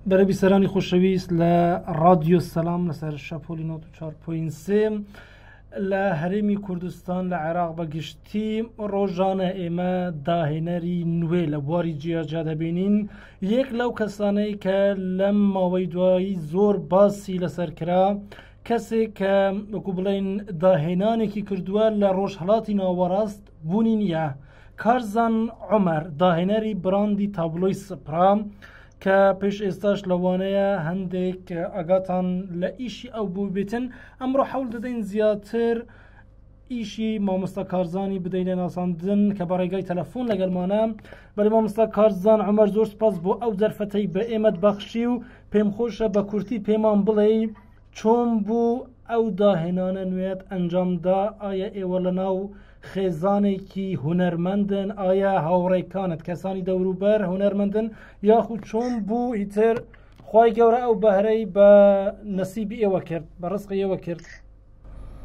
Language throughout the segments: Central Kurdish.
بەرە بیسەرانی خۆشەویست لە ڕادیۆ سەلام لەسەر شەپۆلی 94.3 لە هەرێمی کوردستان لە عێراق بە گشتی ڕۆژانە ئێمە داهێنەری نوێ لە بواری جیاجیا دەبینین یەک لەو کەسانەی کە لەم ماوەی دوایی زۆر باسی لەسەر کرا کەسێک کە وەکو بڵێن داهێنانێکی کردووە لە ڕۆژهڵاتی ناوەڕاست بوونی نییە کارزان عمر داهێنەری براندی تابلۆی سپرام کە پێش ئێستاش لەوانەیە هەندێک ئاگاتان لە ئیشی ئەو بوو بێتن ئەمڕۆ حەول دەدەین زیاتر ئیشی مامۆستا کارزانی بدەینە ناساندن کە بە ڕێگای تەلەفۆن لەگەڵمانە بەڵێ مامۆستا کارزان عمر زۆر سپاس بۆ ئەو دەرفەتەی بە ئێمەت بەخشی و پێم خۆشە بە کورتی پێمان بڵێ چۆن بوو ئەو داهێنانە نوێت ئەنجامدا ئایا ئێوە لە ناو خێزانێکی هونەرمەندن ئایا هاوڕێکانت کەسانی دەوروبەر هونەرمەندن یاخود چۆن بوو ئیتر خی گەورە ئەو بەهرەی بە نەسیبی ئێوە کرد بە ڕزقی ئێوە کرد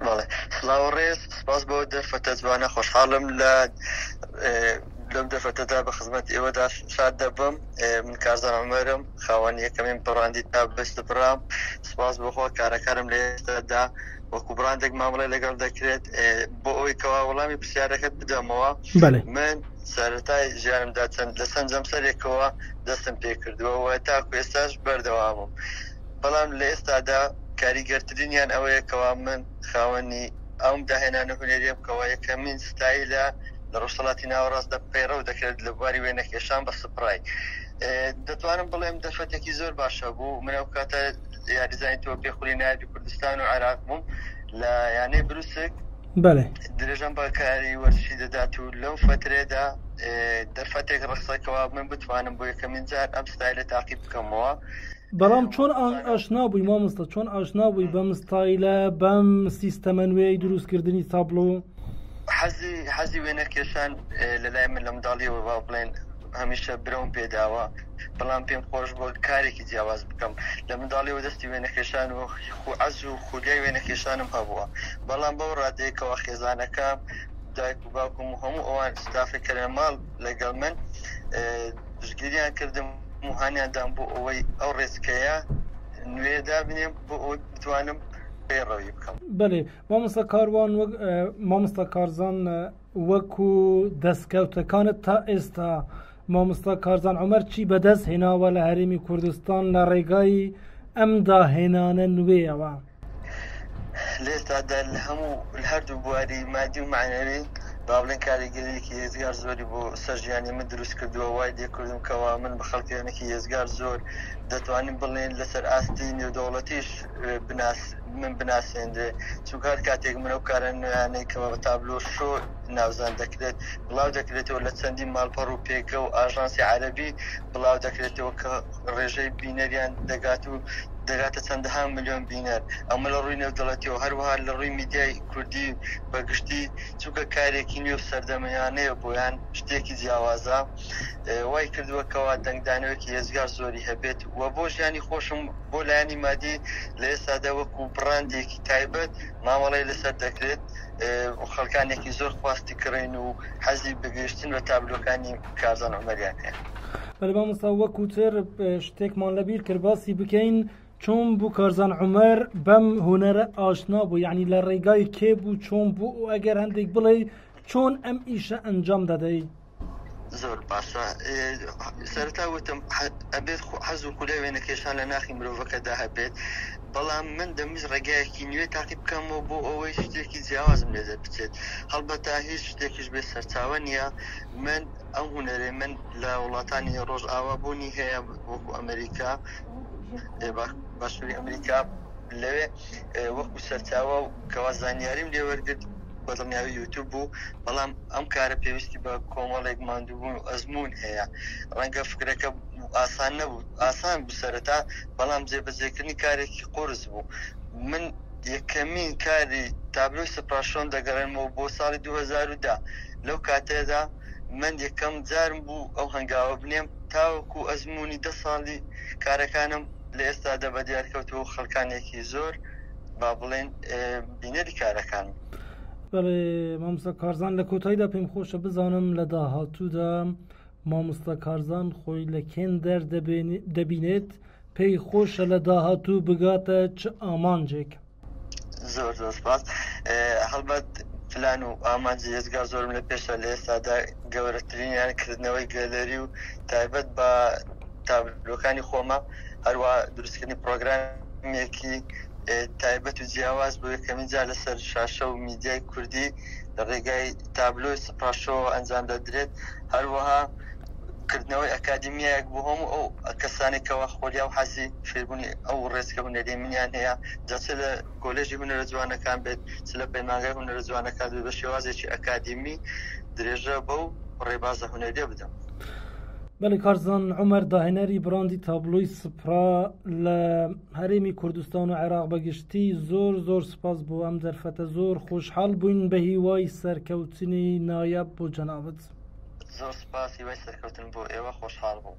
بەڵێ سڵاو ڕێز سپاس بۆ دەرفەتە جوانە خۆشحاڵم لە لەم دەرفەتەدا بە خزمەت ئێوەدا شاد دەبم من کارزان عومەرم خاوەنی یەکەمین بڕاندی تابلۆی سپرام سپاس بۆ خوا کارەکانم لە ئێستادا وەکو بڕاندێک مامەڵەی لەگەڵ دەکرێت بۆ ئەوەی کەوا وەڵامی پرسیارەکەت بدەمەوە من سەرەتای ژیانمدا چەند لە چەند جەمسەرێکەوە دەستم پێکردووە و تاکو ئێستاش بەردەوامم بەڵام لە ئێستادا کاریگەرترینیان ئەوەیە کەوا من خاوەنی ئەم داهێنانە هونەریەم کەوا یەکەمین ستایلە لە ڕۆژهەڵاتی ناوەڕاستدا پەیڕەو دەکرێت لە بواری وێنەکێشان بە سپرای. دەتوانم بڵێم دەرفەتێکی زۆر باشە بوو من ئەو کاتە یاریزانی تۆپی خولی نایابی کوردستان و عێراق بووم لە یانەی بروسک بەێ درێژەم بە کاری وەرزشی دەدات و لەو فترێدا دەرفەتێک ڕەخسەکەەوە من بتوانم بۆ یەکەمین جار ئەم ستایلە تاقی بکەمەوە بەڵام چۆن ئاشنا بووی مامۆستا چۆن ئاشنا بووی بەم ستایلە بەم سیستەمە نوێی دروستکردنی تابلۆ حەزی حەزی وێنەکێشان لەلای من لە منداڵیەوە با بڵێن هەمیشە برەوم پێداوە بەڵام پێم خۆش بووە کارێکی جیاواز بکەم لە منداڵیەوە دەستی وێنەکێشان و حەز و خولیای وێنەکێشانم هەبووە بەڵام بەو ڕادەیەکەوە خێزانەکەم دایک و باوکم و هەموو ئەوان ستافێک کە لە ماڵ لەگەڵ من پشتگیریان کردم و هانیان دام بۆ ئەوەی ئەو ڕێچکەیە نوێ دابنێم بۆ ئەوەی بتوانم پەیڕەوی بکەم. بەێ مامۆستا کاروان وەک مامۆستا کارزان وەکو دەستکەوتەکانت تا ئێستا مامۆستا کارزان عمر چی بەدەست هێناوە لە هەرێمی کوردستان لە ڕێگای ئەم داهێنانە نوێیەوە؟ لە ئێستادا لە هەموو لە هەردوو بواری مادی و معنەوی با بڵێن کاریگەریەکی هێزگار زۆری بۆ سەر ژیانی من دروست کردووە وای لێ کردم کەوا من بە خەڵکیانێکی هێزگار زۆر دەتوانین بڵێن لەسەر ئاستی نێودەوڵەتیش بناس من بناسێنرێ چونکە هەر کاتێک من ئەو کارە نوێیانەی کە بە تابلۆ شۆ ناوزەند دەکرێت بڵاو دەکرێتەوە لە چەندین ماڵپەڕ و پێگە و ئاژانسی عەرەبی بڵاو دەکرێتەوە کە ڕێژەی بینەریان دەگات و دەگاتە چەندەها ملیۆن بینەر ئەمە لە ڕووی نێودەڵەتیەوە هەروەها لە ڕووی میدیای کوردی بە گشتی چونکە کارێکی نوێ و سەردەمیانەیە بۆیان شتێکی جیاوازە وای کردووە کەوا دەنگدانەوەکی هێزگار زۆری هەبێت و بۆ ژیانی خۆشم بۆ لایەنی مادی لە ئێستادا وەکو بڕاندێکی تایبەت مامەڵەی لەسەر دەکرێت و خەڵکانێکی زۆر خواستی کڕین و حەزی بگەیشتن بە تابلۆکانی کارزان عومەریان هەیە. بەڵێ مامۆستا وەکو تر شتێکمان لەبیر کرد باسی بکەین چۆن بوو کارزان عومەر بەم هونەرە ئاشنا بوو یعنی لە ڕێگای کێ بوو چۆن بوو و ئەگەر هەندێک بڵێ چۆن ئەم ئیشە ئەنجام دەدەی؟ زۆر باشە سەرەتا وتم ئەبێت حەز و خولای وێنەکێشان لە ناخی مرۆڤەکەدا هەبێت بەڵام من دەمویست ڕێگایەکی نوێ تاقی بکەمەوە بۆ ئەوەی شتێکی جیاوازم لێ دەربچێت هەڵبەتە هیچ شتێکیش بێ سەرچاوە نییە من ئەم هونەرەی من لە وڵاتانی ڕۆژئاوا بوونی هەیە وەکو ئەمریکا باشووری ئەمریکا لەوێ وەکو سەرچاوە و کەوا زانیاریم لێ وەرگرت بە دڵنیاوی یوتیوب بوو بەڵام ئەم کارە پێویستی بە کۆمەڵێک ماندووبوون و ئەزموون هەیە ڕەنگە فکرەکە ئاسان نەبوو ئاسان بوو سەرەتا بەڵام جێبەجێکردنی کارێکی قورس بوو من یەکەمین کاری تابلۆی سپراشۆن دەگەڕێنمەوە بۆ ساڵی 2010 لەو کاتەدا من یەکەم جارم بوو ئەو هەنگاوە بنێم تاوەکو ئەزموونی دە ساڵی کارەکانم لە ئێستادا بەدیار کەوتووە و خەڵکانێکی زۆر با بڵێن بینەری کارەکانم. بەڵێ مامۆستا کارزان لە کۆتاییدا پێم خۆشە بزانم لە داهاتوودا مامۆستا کارزان خۆی لە کێن دەردەبینێت؟ پێی خۆشە لە داهاتوو بگاتە چ ئامانجێک؟ زۆر زۆر سپاس. هەڵبەت پلان و ئامانجی ئێجگار زۆرم لە پێشە، لە ئێستادا گەورەترینیان کردنەوەی گەلەری و تایبەت بە تابلۆکانی خۆمە، هەروە دروستکردنی پرۆگرامێکی تایبەت و جیاواز بۆ یەکەمین جار لەسەر شاشە و میدیای کوردی لە ڕێگای تابلۆی سپراشەوە ئەنجام دەدرێت، هەروەها کردنەوەی ئەکادیمیایەک بۆ هەموو ئەو کەسانەی کەوا خۆلیا و حەزی فێربوونی ئەو ڕێچکە هونەریە منیان هەیە، جا چ لە کۆلێژی هونەرە جوانەکان بێت چ لە پەیمانگای هونەرە جوانەکان بێت، بە شێوازێکی ئەکادیمی درێژە بەو ڕێبازە هونەریە بدەم. بەڵێ کارزان عومەر داهێنەری براندی تابلۆی سپرا لە هەرێمی کوردستان و عێراق بەگشتی، زۆر زۆر سپاس بۆ ئەم دەرفەتە، زۆر خۆشحاڵ بووین، بە هیوای سەرکەوتنی نایاب بۆ جەنابت. زۆر سپاس، هیوای سەرکەوتن بۆ ئێوە، خۆشحاڵ بووم.